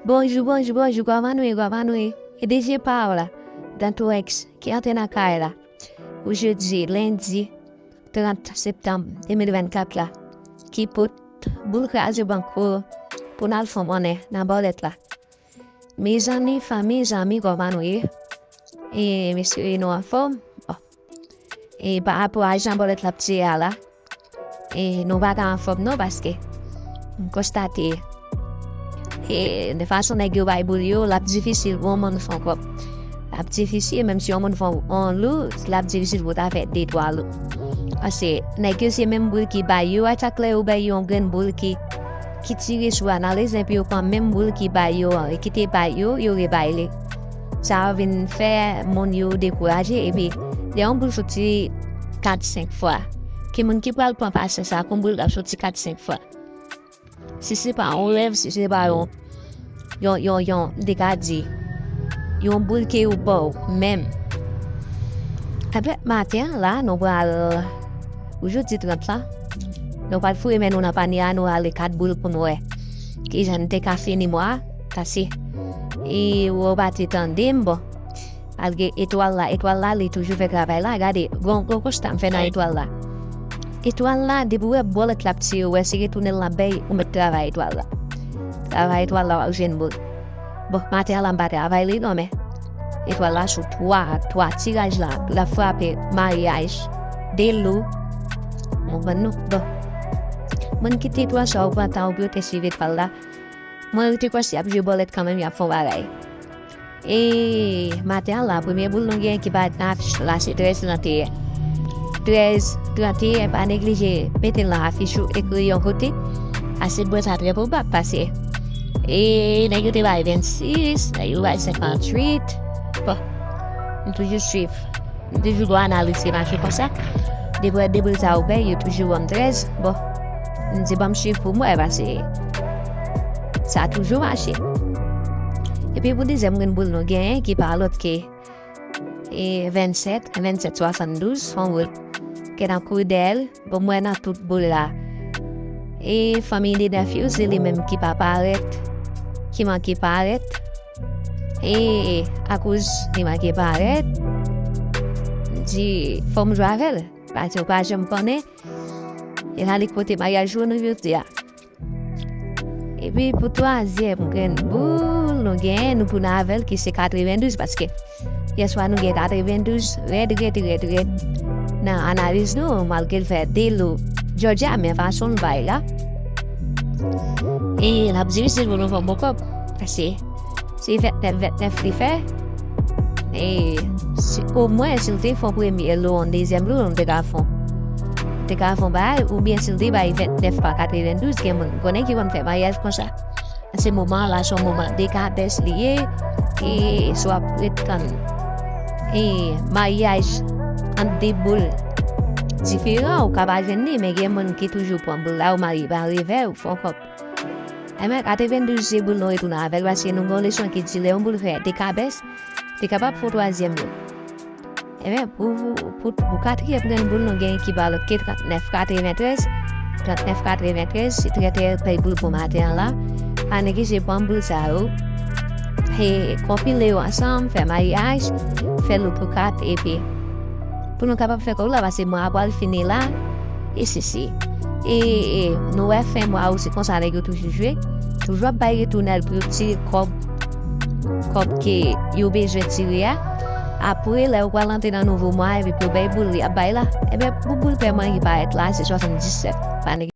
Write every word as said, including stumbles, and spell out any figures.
Bonjou, bonjou, bonjou, kòman nou ye, kòman nou ye? E D J Paola, Dantorex, ki antre nan kay la. Pou jodi, lendi trant septanm de mil vennkat la, ki pot boul kraze bank ou pou n al fè monnen nan bòlèt la. Mezanmi, fanmi, zanmi, kòman nou ye? E mesye, nou anfòm? Bon. E pa rapò a jan bòlèt la ap tire a la, e nou pa ka anfòm non, paske m konstate, e de fason nèg yo bay boul yo, l ap difisil pou yon moun fè yon kòb. L ap difisil, menm si yon moun fè yon lou, l ap difisil pou w ta fè de twa lou. Paske nèg yo se menm boul ki bay yo, a chak lè yo bay yo yon grenn boul ki, ki tire sou analiz, epi yo pran menm boul ki bay yo an, e ki te bay yo, yo rebay li. Sa vin fè moun yo dekouraje, epi lè yon boul soti kat senk fwa, ki moun ki pral pran pasyans sa, kon boul k ap soti kat senk fwa? Si se pa yon rèv, si se pa yon, yon, yon, yon, m te ka di, yon boul ke yo ba w menm. Apre maten an la, nou pral, pou jodi trant la, nou pral foure men nou nan panye a, nou rale kat boul pou n wè kijan n te ka fini mwa a, pase. E ou pa te tande m, bon. Malgre etwal la, etwal la, li toujou fè travay la. Gade, gon, gon konsta m fè nan etwal la. Etwal la, depi w wè bòlèt la ap tire, w wè se retounen l l ap bay, ou mèt travay etwal la. Travay etwal la, w ap jwenn boul. Bon, maten an la, m pa travay li non, men etwal la sou twa, twa tiraj la, l ap frape maryaj, de lou. Ou konprann non? Bon. Moun ki te pran sa, ou pran tan ou pou yo te swiv etwal la. Mwen rete kwè si y ap jwe bòlèt kanmenm, y ap fè yon bagay. E maten an la, premye boul nou gen ki parèt nan afich la, se trèz trannteyen. Trèz trannteyen, pa neglije mete l nan afich ou, ekri yon kote. Ase bwè sa trè pwobab pase. E nèg yo te bay vennsis, nèg yo bay senkantuit. Bon, m toujou swiv. M toujou gon analiz ki mache konsa. Depi w wè de boul sa yo bay, yo toujou ban m trèz. Bon, m di ban m swiv pou m wè, pase sa toujou mache. Epi pou dezyèm grenn boul nou genyen, ki pa lòt ke, e, vennsèt, vennsèt swasanndouz, fè yon boul. Ke nan kouri dèyè l, bon, m wè nan tout boul la, e fanmi Lidè Fuzi li menm ki pa parèt, ki manke parèt. E akoz li manke parèt, m di fò m jwe avè l, paske w pa janm konnen. E la li k pote maryaj ou nou jodi a. Epi pou twazyèm grenn boul nou genyen, nou tounen avè l ki se katrevendouz, paske yèswa nou gen katrevendouz rèd, rèd, rèd, rèd nan analiz nou, malgre l fè de lou Georgia, men fason l bay la, e l ap difisil pou nou fè bon kòb. Paske se vennèf, vennèf li fè. E si, omwen, si l te fè yon premye lou, yon dezyèm lou, nou te ka fè yon, te ka fè yon bagay, oubyen si l te bay vennèf pa katrevendouz, gen moun konnen ki konn fè maryaj konsa. Se moman la, se yon moman dekabès li ye, e si w ap ret tann, e maryaj ant de boul diferan, ou ka pa jwenn li, men gen moun ki toujou pran boul la, ou marye pa revè, ou fè yon kòb. Ebyen, katrevendouz se boul nou retounen avè l, paske nou gen yon leson ki di lè yon boul fè dekabès, li kapab fè yon twazyèm lou. Ebyen, pou, pou, pou katriyèm grenn boul nou gen ki pa lòt ke trannèf katreventrèz. Trannèf katreventrèz, se trè trè bèl boul pou maten an la. Pa neglije pran boul sa yo. E konpile yo ansanm, fè maryaj, fè lou pou kat, epi pou nou kapab fè kòb la, paske mwa a pral fini la, e se, se, e, e nou wè fen mwa yo, se konsa nèg yo toujou jwe, toujou ap bay retounèl pou yo tire kòb, kòb ke yo bezwen tire a. Apre, lè yo pral antre nan nouvo mwa, epi pou yo bay boul, y ap bay la. Ebyen, pou boul pèman ki parèt la, se swasanndisèt. Pa neglije.